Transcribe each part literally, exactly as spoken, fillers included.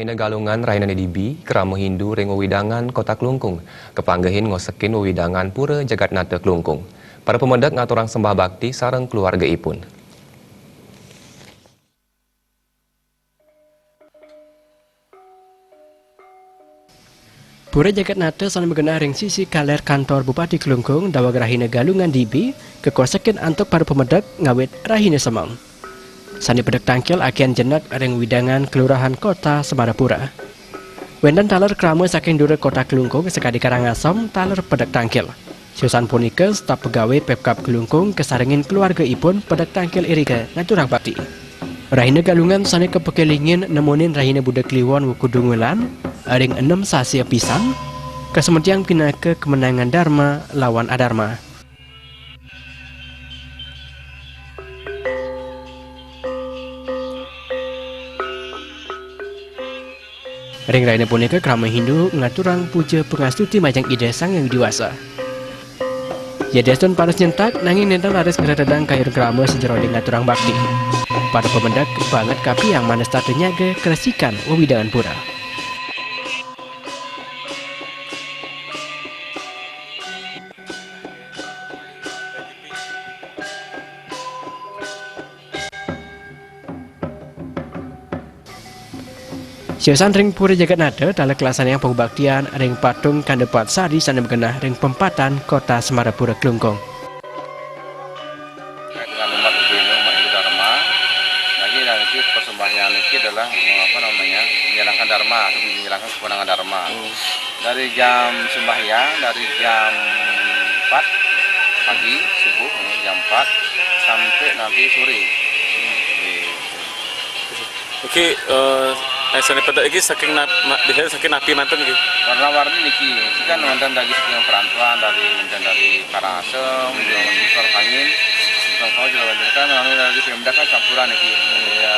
Rahina Galungan, rahina dibi, krama Hindu ring wewidangan Kota Klungkung, kapanggihin ngosekin wewidangan Pura Jagatnata Klungkung. Para pamedek ngaturang sembah bakti sareng keluargaipun. Pura Jagatnata sane magenah ring sisi kaler kantor Bupati Klungkung daweg rahina Galungan dibi kakosekin antuk para pamedek ngawit rahina semeng. Sane pedek tangkil akian jenek ring wewidangan Kelurahan Kota Semarapura. Wenten taler krama saking dura Kota Klungkung sakadi Karangasem taler pedek tangkil. Siosan punika, staf pegawe Pemkab Klungkung kasarengin keluargaipun pedek tangkil irika ngaturang bakti. Rahina Galungan sane kapakelingin nemonin rahina Buda Kliwon Wuku Dungulan ring enem sasi apisan, kasemedang pinaka kemenangan Dharma lawan Adharma. Ring rahina punika krama Hindu ngaturang puja pangastuti majeng Ida Sang Hyang Widi Wasa. Yadiastun panes nyentak, nanging nenten raris ngretedang kayun krama sajeroning ngaturang bakti. Para pamedek banget kapiang manah setata nyaga karesikan wewidangan pura. Siosan ring Pura Jagatnata, taler kalaksanayang pangubaktian ring patung Kandapat Sari sane magenah ring pempatan Kota Semarapura Klungkung. Dengan umat Hindu, umat Hindu Dharma, lagi dan itu persembahyangan itu adalah, apa namanya, menjalankan Dharma, atau menjalankan kemenangan Dharma. Dari jam sembahyang, dari jam empat pagi, subuh, jam empat sampai nanti sore. Oke, eh, eh, sane pedek iki saking nap-, ma-, biasanya saking napi manten iki? Warna-warni niki, iki kan wonten dari saking perantauan, dari, wonten dari Karangasem, wonten Angin, wonten Pau juga wonten. Kan anu dari Pemda kan campuran niki. Ya,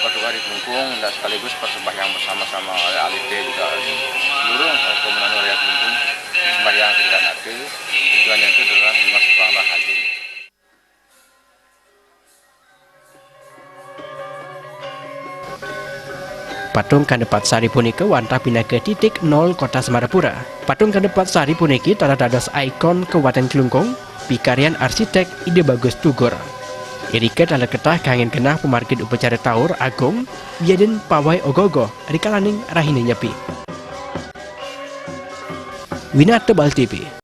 bertugas di Klungkung dan sekaligus persembahyangan bersama-sama oleh alit juga seluruh, eh, komunal rakyat Klungkung sembahyang tingkat nate. Tujuannya itu adalah memang supaya rahayu. Patung Kandapat Sari punika wantah pinaka titik nol Kota Semarapura. Patung Kandapat Sari puniki taler dados ikon Kabupaten Klungkung, pikaryan arsitek Ida Bagus Tugur. Irika taler ketah kanggen genah pamargin upacara Taur Agung, yadin pawai ogoh-ogoh rikalaning rahina Nyepi. Winata Bali T V.